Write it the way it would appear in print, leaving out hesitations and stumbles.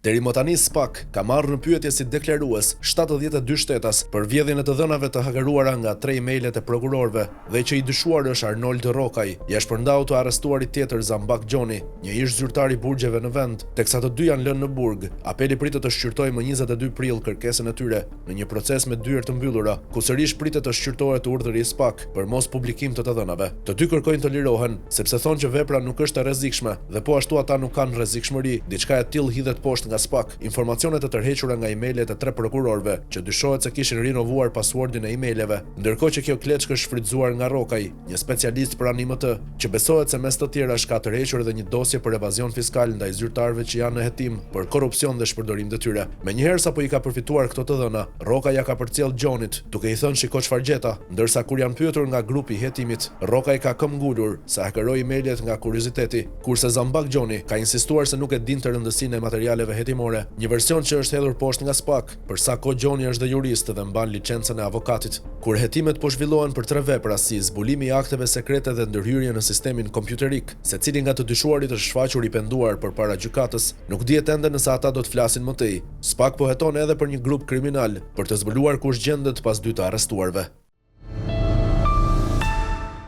Deri më tani SPAK ka marrë në pyetje si deklarues 72 shtetas për vjedhjen e të dhënave të hakeruara nga tre emailet e prokurorëve dhe që i dyshuar është Arnold Rrokaj. Ia shpërndau të arrestuarit tjetër Zambak Gjoni, një ish zyrtar i burgjeve në vend, teksa të dy janë lënë në burg. Apeli pritet të shqyrtojë më 22 prill kërkesën e tyre në një proces me dyer të mbyllura, ku sërish pritet të shqyrtohet urdhri i SPAK për mos publikim të të dhënave. Të dy kërkojnë të lirohen, sepse thonë që vepra nuk është e rrezikshme dhe po ashtu ata nuk kanë rrezikshmëri, diçka e tillë hidhet poshtë nga SPAK. Informacionet e tërhequra nga emailet e tre prokurorëve, që dyshohet se kishin rinovuar passwordin e emaileve, ndërkohë që kjo kleçkë është shfrytëzuar nga Rrokaj, një specialist pranë IMT, që besohet se mes të tjerash ka tërhequr edhe një dosje për evazion fiskal ndaj zyrtarëve që janë në hetim për korrupsion dhe shpërdorim detyre. Menjëherë sapo i ka përfituar këto të dhëna, Rrokaj ia ka përcjellë Gjonit, duke i thënë shiko çfarë gjeta, ndërsa kur janë pyetur nga grupi i hetimit, Rrokaj ka këmbëngulur se hakeroi emailet nga kurioziteti, kurse Zambak Gjoni ka insistuar se nuk e dinte rëndësinë e materialeve hetimore, një version që është hedhur poshtë nga SPAK. Për sa kohë Gjoni është dhe jurist dhe mban licencën e avokatit. Kur hetimet po zhvillohen për tre vepra si zbulimi i akteve sekrete dhe ndërhyrje në sistemin kompjuterik, secili nga të dyshuarit është shfaqur i penduar përpara gjykatës, nuk dihet ende nëse ata do të flasin më tej. SPAK po heton edhe për një grup kriminal, për të zbuluar kush gjendet pas dy të arrestuarve.